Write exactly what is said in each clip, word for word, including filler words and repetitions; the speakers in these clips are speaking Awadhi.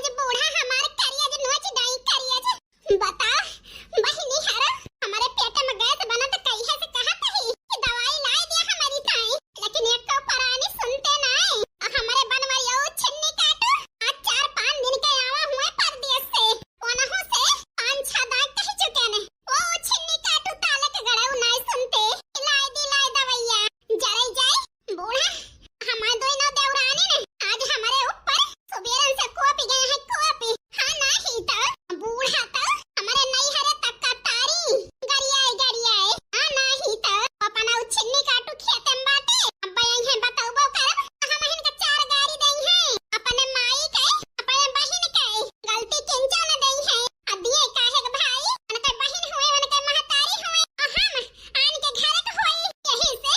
जे बूढ़ा हमार करिया जे नोच डाई करिया जे। बताओ, बहिनी हरा, हमरे पेट में गैस बनत कहिया से कहत ही कि दवाई लाई दिया हमरी ताई, लेकिन एको प्राणी सुनते नाई। आ हमरे बनवरिया उ छिन्नी काटू, आज चार पाँच दिन के आवा हुए परदेस से, ओनहु से पाँच छह दाई कह चुके ने। ओ छिन्नी काटू ताले के गड़े उ नाई सुनते, लाई दी लाई दवैया, जरई जाए। बूढ़ा, हमार दोनों देवरानी ने आज हमरे ऊपर सुबेरन से कोपी गए हैं, कोपी। हाँ, नाही तो बूढ़ा तो हमरे नैहरे तक का तारी गरियाए, गरियाए। हाँ, नाही तो अपना उ छिन्नी काटू खेते में बाटे, अब यही है बतौबो करब, हम इनके चार गारी दई हैं, अपने माई के, अपने बहिन के, गलती किंचो न दई हैं। आ दिए काहे के भाई, उनके बहिन हुए, उनके महतारी हुए, आ हम आन के घर के होई, यही से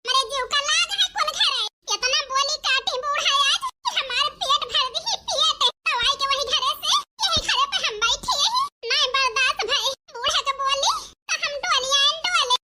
हमरे जीव का लाग है कुल घरे। इतना बोली काटी बूढ़ा आज कि हमार पेट भर दी ही पियत। दवाई के वही घरे से यही घरे पे हम बैठी ही। नहीं बर्दाश्त भई बूढ़ा के बोली तो हम डोलियान डोले।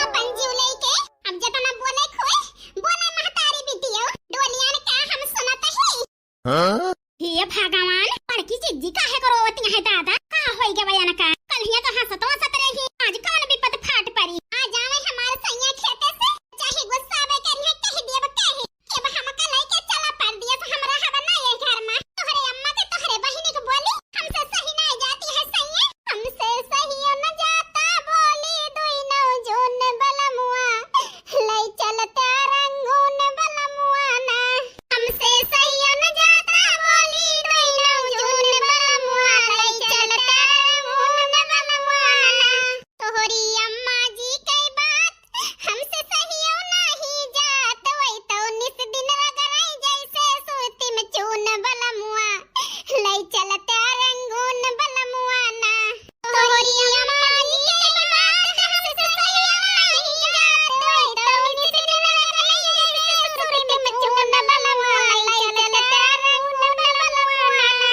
आपन जीव लेके अब जितना बोले खोए, बोले महतारी बिटियो, डोलियान का हम सुनत ही। हाँ? हे भगवान, बड़की जिज्जी काहे को रोवती है दादा? का होई गवा इनका? कल्हिया तो हंसत हंसत रही, आज कौन विपत फाट परी? आ जावे हमार सैया खेते से, चाहे गुस्सा आवे करिए, कह दिए कहे कि अब हमका लेके चला परदेस, हम रहब ना ये घर में। तोहरे अम्मा के तोहरे बहिनी के बोली हमसे सही ना जाती है सैया, हमसे सही न जाता बोली दुई नौ जून बलमुआ। लई चलता रंगून बलमुआ ना। हमसे सहियो न जाता बोली दुई नौ जून बलमुआ, लई चलता रंगून बलमुआ ना। तोहरी अम्मा जी कई बात हमसे सहियो नाही जात, वही तो निस दिन रगड़ाई जैसे सूती में चून बलमुआ, लई चलता रंगून बलमुआ ना। तोहरी अम्मा जी के बात हमसे सही नाही जात, तो निस दिन रगड़ाई जैसे सूती में चून बलमुआ, लई चलता रंगून बलमुआ ना।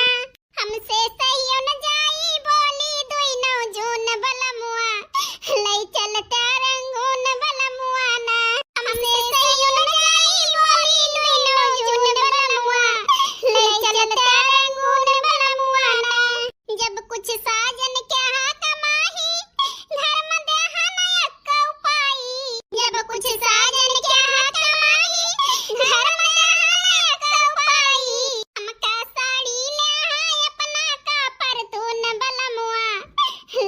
हमसे सहियो न जाई बोली दुई नौ जून बलमुआ, लई चलता रंगून बलमुआ ना। हमसे सहियो न जाई बोली दुई नौ जून बलमुआ, लई चलता रंगून बलमुआ ना। जब कुछ साजन के हाँ कमाही, घर में देहा न एक्को पाई। जब कुछ साजन के हाँ कमाही, घर में देहा न एक्को पाई। हमका साड़ी ले हाँ अपना का परतून बलमुआ,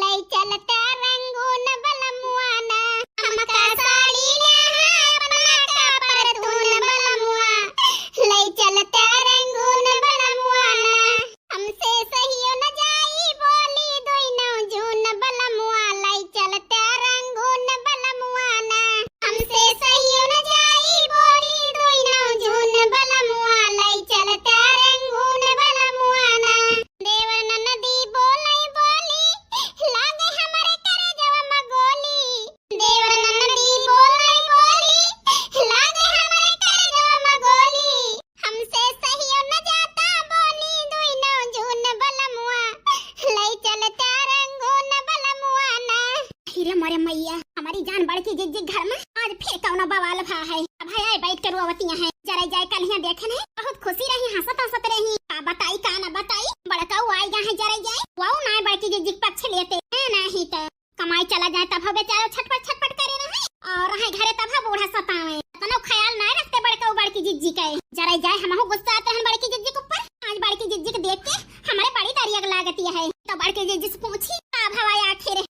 लई चलता रंगून बलमुआ ना। हमका साड़ी ले हाँ अपना का परतून बलमुआ, लई चलता रंगून बलमुआ ना। हमसे सहियो न जाई बोली दुई नौ जून बलमुआ, लई चलता रंगून बलमुआ ना। हमसे सहियो न जाई बोली दुई नौ जून बलमुआ, लई चलता रंगून बलमुआ ना। देवर ननदी बोलई बोली, लागे हमरे करेजवा में गोली। देवर ननदी बोलई बोली, लागे हमरे करेजवा में गोली। हमसे सहियो न जाता बोली दुई नौ जून बलमुआ, लई चलता रंगून बलमुआ ना। अरे मोरे मैया, हमारी जान बड़की जिज्जी घर में आज फिर कौनो बवाल भा है। अब है आए बैठ के रोवतिया है। जरा जाए कल्हिया देखे नहीं, बहुत खुशी रही, हंसत हंसत रही। का बताई का ना बताई, बड़काऊ आई गया है जरा जाए। वाऊ ना बड़की जिज्जी के पक्ष लेते हैं नहीं तो कमाई चला जाए तब बेचारा छटपट छटपट करे रहे और रहे घरे तब बूढ़ा सतावे। तनो ख्याल ना रखते बड़काऊ बड़की जिज्जी के। जरा जाए हमहू गुस्सा आते हैं बड़की जिज्जी के ऊपर। आज बड़की जिज्जी के देख के हमारे बड़ी दरिया लागती है। तो बड़की जिज्जी से पूछी का भवा आखिर।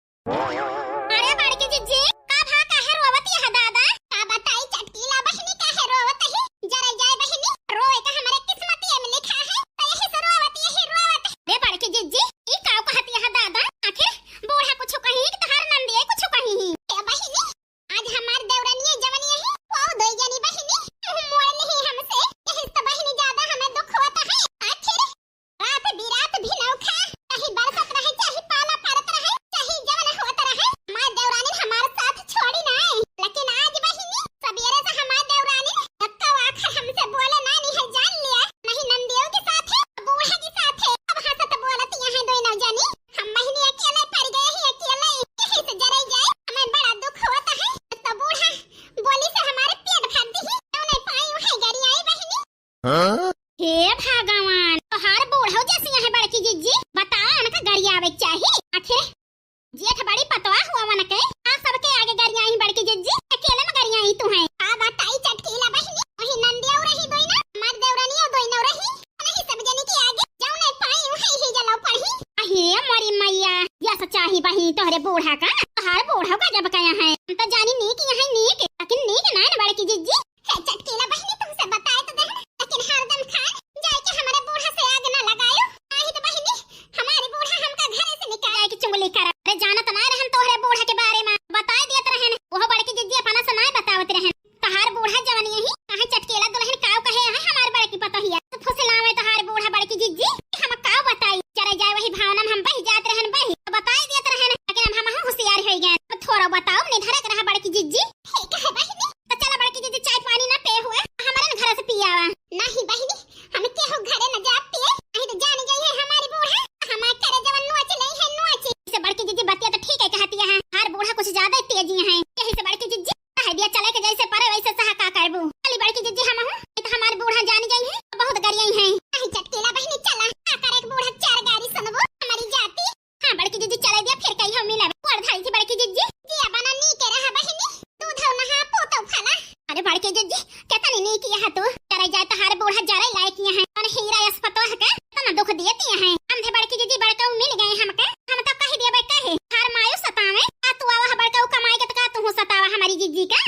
अरे बड़की जिज्जी, का भा काहे रोवती है दादा? का बताई चटकीला बहिनी काहे रोवत ही? जरा जाए बहिनी, रोए का हमारे किस्मतिये में लिखा है, तो यही से रोवत, यही रोवत। रे बड़की जिज्जी, ई का कहती है दादा? आखिर बूढ़ा कुछ कही कि तोहार नंदिये कुछ कही ही? ए बहिनी, आज हमार देवरनिये जवनिये ही, वो दोई जनी बहिनी मुँह मोड़ लिही हमसे, यही से तो बहिनी ज्यादा हमें दुख होता है। आखिर रात बिरात भी नौखा, चाहे बरसत रहे, चाहे पाला ई तोहरे बूढ़ा का, तोहार बूढ़ा का जब कहा है, हम तो जानी नीक यहाँ नीक, लेकिन नीक ना है ना बड़की जिज्जी। हे चटकीला बहिनी, तुमसे बताए तो देहन, लेकिन हरदम खान जाए के हमारे बूढ़ा से आग ना लगायो। नाही तो बहिनी, हमारे बूढ़ा हमका घरे से निकाल के चुगली करा। अरे जानत ना रहन तोहरे बूढ़ा के बारे में, बताए दियत रहन। वो बड़की जिज्जी अपना से ना बतावत रहन। तहार बूढ़ा जवनी यही, कहाँ चटकीला दुल्हन काव कहे है हमार बड़की पतोहिया। तो फुसलावे तहार बूढ़ा बड़की जिज्जी, हम काव बताई। चले जाए वही भावना में हम बही जात रहन बही। तो बताए दियत रहन, लेकिन हम, हम होशियार हो गए। तो थोड़ा बताओ, निधरक रहा बड़की जिज्जी। ठीक है बहिनी। तो चला बड़की जिज्जी, चाय पानी ना पे हुए, हमारे न घर से पियावा। नहीं बहिनी, हम केहू घरे न जा पिए, नहीं तो जान गई है हमारी बूढ़ा, हमारे करे जवन नोच ले है नोच। इसे बड़की जिज्जी बतिया तो ठीक है कहती है, हर बूढ़ा कुछ ज्यादा ही तेजी है। यही से बड़की जिज्जी कह दिया चले के जैसे परे वैसे सहा का करबू। चली बड़की जिज्जी हम हूँ, नहीं तो हमारे बूढ़ा जान गई है, बहुत गरियाई है। नहीं चटकीला बहिनी चला, का करे के बूढ़ा चार गारी सुनबू, हमारी जाति। हाँ बड़की जिज्जी चले दिया, फिर कही हम मिलब। और धाई थी बड़की जिज्जी। जिया बना नी के रहा बहिनी, दूध हो नहा पोतो फला। अरे बड़की जिज्जी, कितनी नी किया है तू? करे जाए तो हर बूढ़ा जरे लायक किया है। और हीरा यस पतोह के कितना दुख दिए दिए हैं। हम थे बड़की जिज्जी बड़काऊ मिल गए हमके। हम तो कह दिया बे कहे, हर मायो सतावे, आ तू आवा बड़काऊ कमाई के तो का तू सतावा हमारी जिज्जी का?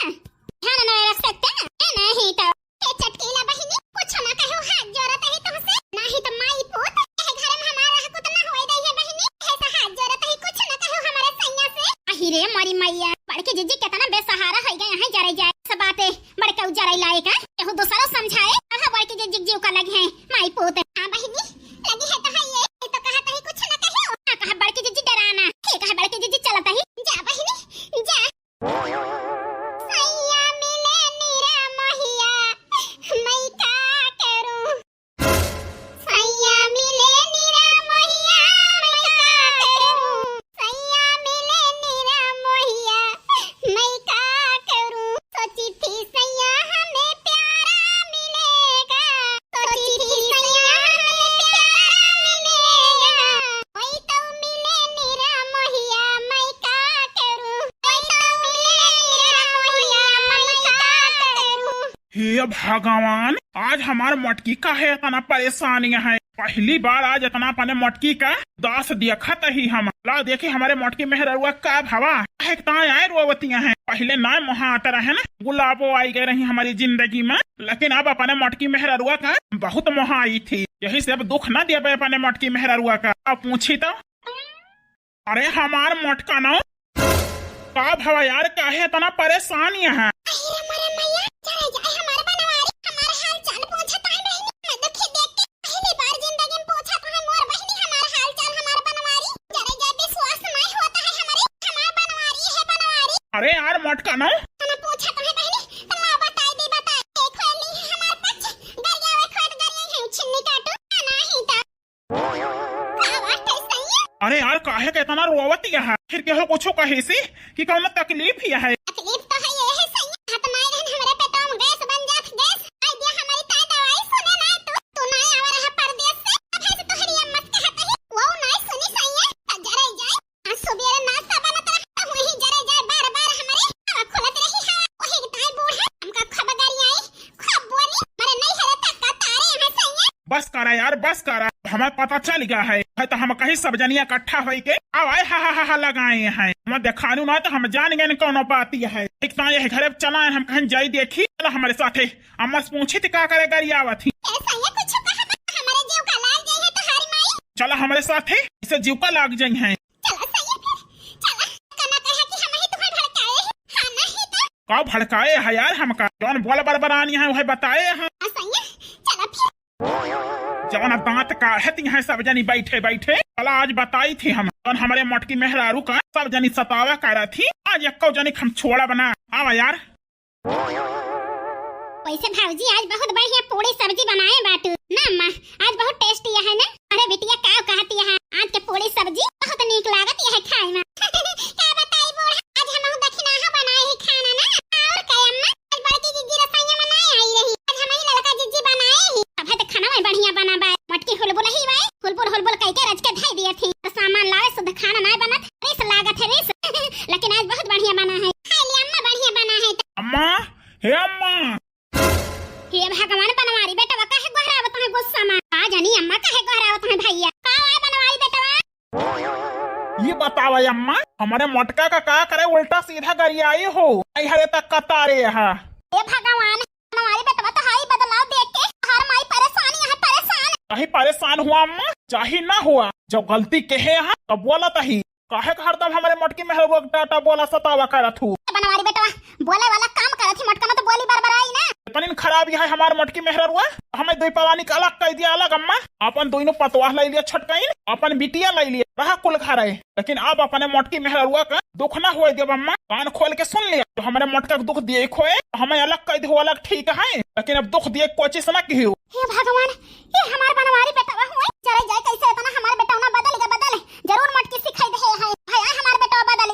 ध्यान न रख सकते? ए नहीं तो। ए चटकीला बहिनी, कुछ ना कहो, हाथ जोड़त ही तुमसे। नाही तो माई पूत, ए घर में हमारा हक उतना होए दई है बहिनी। ऐसा हाथ जोड़त ही, कुछ ना कहो हमारे सैया से। अही रे मोरी मैया, बड़की जिज्जी कितना बेसहारा हो गए हैं जरे जाए। सब बातें बड़काऊ जरे लाए का, केहू दूसरा समझाए। आहा बड़की जिज्जी जीव का लग है, माई पूत। हाँ बहिनी, लगी है तो है ये, ये तो कहा तही कुछ ना कहो। हाँ कहा बड़की जिज्जी डराना, ठीक है बड़की जिज्जी चलत ही। जा बहिनी, जा। सैया मिले निरा मोहिया, मैं का करूं? सैया मिले निरा मोहिया, मैं का करूं? सैया मिले निरा मोहिया, मैं का करूं? सोची थी सैया हमें प्यारा मिलेगा, सोची थी सैया हमें प्यारा मिलेगा। वही तो मिले निरा मोहिया, मैं का करूं? वही तो मिले निरा मोहिया, मैं का करूं? हे भगवान, आज हमार मोटकी काहे इतना परेशान है? पहली बार आज इतना अपने मोटकी का दास देखत ही हम। ला देखी हमारे मोटकी मेहररुआ का भवा, काहे इतना आए रोवतिया है। पहले ना मोहात रहे ना, गुलाबो आई गए रही हमारी जिंदगी में, लेकिन अब अपने मोटकी मेहररुआ का बहुत मोहाई थी। यही से अब दुख ना देबे अपने मोटकी मेहररुआ का। अब पूछी तो, अरे हमार मोटका ना, का भवा यार, काहे इतना परेशान यहाँ? अरे मोरे मैया, चले जाए हमार बनवारी, हमार हाल चाल पूछत है बहिनी। मैं दुखी देख के पहली बार जिंदगी में पूछत है मोर बहिनी हमार हाल चाल, हमार बनवारी। चले जाए, विश्वास नहीं होता है हमारे, हमार बनवारी है बनवारी। अरे यार मोटका ना, हम पूछत है बहिनी, तो माँ बताई दी बताई। एक खोली है हमार पक्ष, गरिया वे खोट गरिया है छिन्नी काटू, नहीं तो का बात है सैया? अरे यार, काहे के इतना रोवत यह है? फिर केहू कुछो कहे से कि कौनो तकलीफ ही है? तकलीफ तो है ये है सैया, हाथ मार रहन हमरे पेटवा में गैस बन जात, गैस। आई दिया हमारी ताई दवाई सुने ना तू, तू ना आवा रहा परदेस से, अब है से तोहरी अम्मा से कहत ही, वो ना सुनी सैया, त जरे जाए। आज सुबेरे नाश्ता बनत रहा, त वही जरे जाए बार बार हमारे हवा खुलत रही हवा, वही ताई बूढ़ा हमका खब गरियाई, खब बोली, मरे नहीं हरे तक का तारे यहाँ सैया। बस करा यार, बस करा। हमें पता चल गया है, है तो हम कहीं सब जनिया इकट्ठा होई के अब आए हा हा हा हा लगाए हैं। हम देखानू ना तो हम जान गए कौनो बात यह है। एक तो ये घरे चला है, हम कहीं जाई देखी। चला हमारे साथे। अम्मा से पूछी थी का करे गरियावत ही। ए सैया कुछ कहा मत, हमारे जीव का लाग जाई है तोहारी माई। चला हमारे साथे, इसे जीव का लाग जाई है। चला सैया फिर, चला। कना कहा कि हम ही तुम्हें भड़काए हैं, हाँ नहीं तो। का भड़काए है यार हमका? जौन बोल बरबरानी है वह बताए हैं। हाँ सैया, चला फिर। जवन दांत काढ़त हैं सब जनी बैठे बैठे। भला आज बताई थी हम, जवन हमरे मोटकी मेहरारू का सब जनी सतावा करा थी। आज एक्को जनी हम छोड़ा बना। आवा यार। वैसे भौजी आज बहुत बढ़िया पूड़ी सब्जी बनाए बाटू ना अम्मा, आज बहुत टेस्टी है ना। अरे बिटिया का कहती है, आज के पूड़ी सब्जी बहुत नीक लागत है खाए में। का बताई बूढ़ा, आज हम दखिनाहा बनाए ही खाना ना। और का अम्मा, आज बड़की जिज्जी रसोईया में नहीं आई रही, आज हम ही लड़का जिज्जी बनाए ही। अब है तो खाना में बढ़िया बना बा, मोटकी हुलबुल ही बाई, हुलबुल हुलबुल कह के रच के धई दिए थी। तो सामान लावे शुद्ध खाना नहीं बनत, रिस लागत है रिस। लेकिन आज बहुत बढ़िया बना है, खाए ली अम्मा बढ़िया बना है तो। अम्मा, हे अम्मा। हे भगवान बनवारी बेटवा काहे गोहरावत है गुस्सा में? का जानी अम्मा काहे गोहरावत है भैया? का आए बनवारी बेटवा? ये बतावा अम्मा, हमरे मोटका का का करे, उल्टा सीधा गरियाई हो। आई हरे तक कतारे यहाँ। हे भगवान, बनवारी बेटवा तो हाई बदलाव देख के हर माई परेशान यहाँ, परेशान। कहीं परेशान हुआ अम्मा, चाही ना हुआ। जब गलती कहे यहाँ तब बोला तही। काहे का हरदम हमरे मोटकी मेहररुआ के टाटा बोला सतावा करत हूँ? बनवारी बेटवा, बोले वाला काम करत ही, मोटका में तो बोली बरबराई ना। इतनी खराब है हमार मोटकी मेहररुआ, हमें दुई पलानी का अलग कह दिया, अलग अम्मा। अपन दोनों पतवाह ले लिया छोटकाइन, अपन बिटिया ले लिया, रहा कुल घर है। लेकिन अब अपने मोटकी मेहररुआ का दुख ना होए देब अम्मा। कान खोल के सुन लिया, तो हमरे मोटका के दुख दिए खोए, हमें अलग कह दे, अलग ठीक है, लेकिन अब दुख दिए के कोशिश ना कियो। हे भगवान, ये हमार बनवारी बेटवा